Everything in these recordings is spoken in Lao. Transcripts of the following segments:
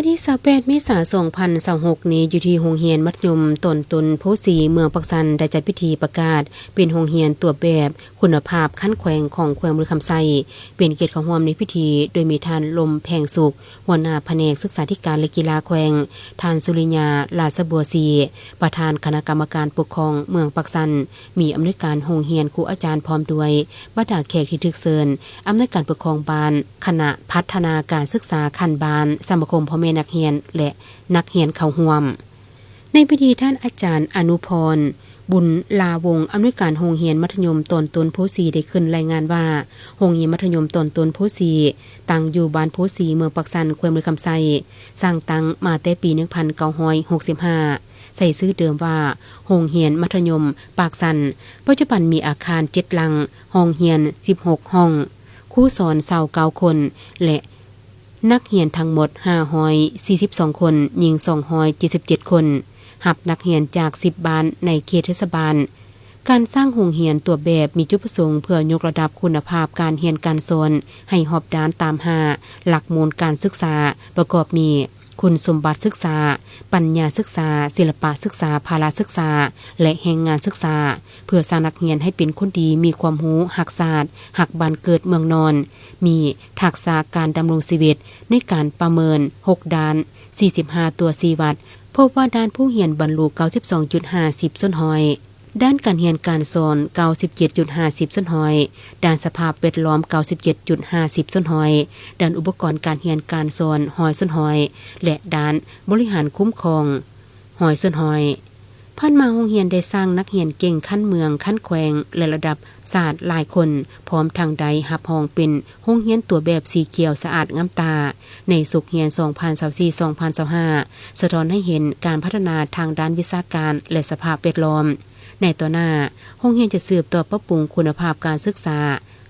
ວັນທີຊາວແປດ ເມສາ ສອງພັນຊາວຫົກນີ້ ຢູ່ທີ່ໂຮງຮຽນມັດທະຍົມຕອນຕົ້ນໂພສີ ເມືອງປາກຊັນ ໄດ້ຈັດພິທີປະກາດເປັນໂຮງຮຽນຕົວແບບຄຸນນະພາບຂັ້ນແຂວງຂອງແຂວງບໍລິຄຳໄຊ. ເປັນກຽດເຂົ້າຮ່ວມໃນພິທີໂດຍມີທ່ານ ລົມ ແພງສຸກ ຫົວໜ້າພະແນກສຶກສາທິການ ແລະ ກິລາແຂວງ, ທ່ານ ສຸລິຍາ ລາຊະບົວສີ ປະທານຄະນະກຳມະການປົກຄອງເມືອງປາກຊັນ, ມີອຳນວຍການໂຮງຮຽນ, ຄູອາຈານ ພ້ອມດ້ວຍບັນດາແຂກທີ່ຖືກເຊີນ, ອຳນວຍການປົກຄອງບ້ານ, ຄະນະພັດທະນາການສຶກສາຂັ້ນບ້ານ, ສະມາຄົມພໍ່ແມ່ນັກຮຽນ ແລະ ນັກຮຽນເຂົ້າຮ່ວມ. ໃນພິທີ, ທ່ານອາຈານ ອະນຸພອນ ບຸນລາວົງ ອຳນວຍການໂຮງຮຽນມັດທະຍົມຕອນຕົ້ນໂພສີ ໄດ້ຂຶ້ນລາຍງານວ່າ ໂຮງຮຽນມັດທະຍົມຕອນຕົ້ນໂພສີ ຕັ້ງຢູ່ບ້ານໂພສີ ເມືອງປາກຊັນ ແຂວງບໍລິຄຳໄຊ, ສ້າງຕັ້ງມາແຕ່ປີໜຶ່ງພັນເກົ້າຮ້ອຍຫົກສິບຫ້າ ໃຊ້ຊື່ເດີມວ່າ ໂຮງຮຽນມັດທະຍົມປາກຊັນ, ປັດຈຸບັນມີອາຄານເຈັດຫຼັງ, ຫ້ອງຮຽນສິບຫົກຫ້ອງ, ຄູສອນຊາວເກົ້າຄົນ ແລະ ນັກຮຽນທັງໝົດຫ້າຮ້ອຍສີ່ສິບສອງຄົນ, ຍິງສອງຮ້ອຍເຈັດສິບເຈັດຄົນ, ຮັບນັກຮຽນຈາກສິບບ້ານໃນເຂດເທດສະບານ. ການສ້າງໂຮງຮຽນຕົວແບບມີຈຸດປະສົງເພື່ອຍົກລະດັບຄຸນນະພາບການຮຽນການສອນໃຫ້ຮອບດ້ານຕາມຫ້າຫຼັກມູນການສຶກສາ ປະກອບມີ ຄຸນສົມບັດສຶກສາ, ປັນຍາສຶກສາ, ສິລະປະສຶກສາ, ພະລະສຶກສາ ແລະ ແຮງງານສຶກສາ, ເພື່ອສ້າງນັກຮຽນໃຫ້ເປັນຄົນດີ, ມີຄວາມຮູ້, ຮັກຊາດ, ຮັກບ້ານເກີດເມືອງນອນ, ມີທັກສະການດຳລົງຊີວິດ, ໃນການປະເມີນຫົກດ້ານ, ສີ່ສິບຫ້າຕົວຊີ້ວັດ, ພົບວ່າດ້ານຜູ້ຮຽນບັນລຸເກົ້າສິບສອງຈຸດຫ້າສິບສ່ວນຮ້ອຍ, ດ້ານການຮຽນການສອນເກົ້າສິບເຈັດຈຸດຫ້າສິບສ່ວນຮ້ອຍ, ດ້ານສະພາບແວດລ້ອມເກົ້າສິບເຈັດຈຸດຫ້າສິບສ່ວນຮ້ອຍ, ດ້ານອຸປະກອນການຮຽນການສອນຮ້ອຍສ່ວນຮ້ອຍ ແລະ ດ້ານບໍລິຫານຄຸ້ມຄອງຮ້ອຍສ່ວນຮ້ອຍ. ຜ່ານມາໂຮງຮຽນໄດ້ສ້າງນັກຮຽນເກັ່ງຂັ້ນເມືອງ, ຂັ້ນແຂວງ ແລະ ລະດັບຊາດຫຼາຍຄົນ, ພ້ອມທັງໄດ້ຮັບຮອງເປັນໂຮງຮຽນຕົວແບບສີຂຽວສະອາດງາມຕາ ໃນສົກຮຽນສອງພັນຊາວສີ່ ສອງພັນຊາວຫ້າ ສະທ້ອນໃຫ້ເຫັນການພັດທະນາທາງດ້ານວິຊາການ ແລະ ສະພາບແວດລ້ອມ. ໃນຕໍ່ໜ້າ, ໂຮງຮຽນຈະສືບຕໍ່ປັບປຸງຄຸນນະພາບການສຶກສາ,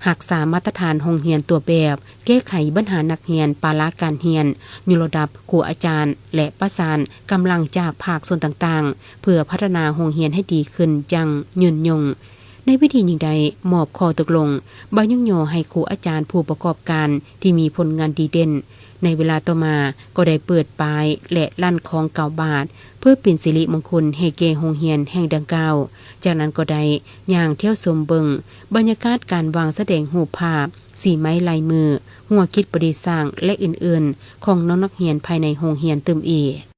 ຮັກສາມາດຕະຖານໂຮງຮຽນຕົວແບບ, ແກ້ໄຂບັນຫານັກຮຽນປະລະການຮຽນ, ຍົກລະດັບຄູອາຈານ ແລະ ປະສານກຳລັງຈາກພາກສ່ວນຕ່າງໆ ເພື່ອພັດທະນາໂຮງຮຽນໃຫ້ດີຂຶ້ນຢ່າງຍືນຍົງ. ໃນພິທີຍັງໄດ້ມອບຂໍ້ຕົກລົງບໍ່ຍຸກຍໍໃຫ້ຄູອາຈານຜູ້ປະກອບການທີ່ມີຜົນງານດີເດັ່ນ. ໃນເວລາຕໍ່ມາກໍໄດ້ເປີດປ້າຍ ແລະ ລັ່ນຄ້ອງເກົ້າບາດ ເພື່ອເປັນສິລິມົງຄຸນໃຫ້ແກ່ໂຮງຮຽນແຫ່ງດັ່ງກ່າວ. ຈາກນັ້ນກໍໄດ້ຍ່າງທ່ຽວຊົມເບິ່ງບັນຍາກາດການວາງສະແດງຮູບພາບ, ສີໄມ້ລາຍມື, ຫົວຄິດປະດິດສ້າງ ແລະ ອື່ນໆ ຂອງນ້ອງນັກຮຽນພາຍໃນໂຮງຮຽນຕື່ມອີກ.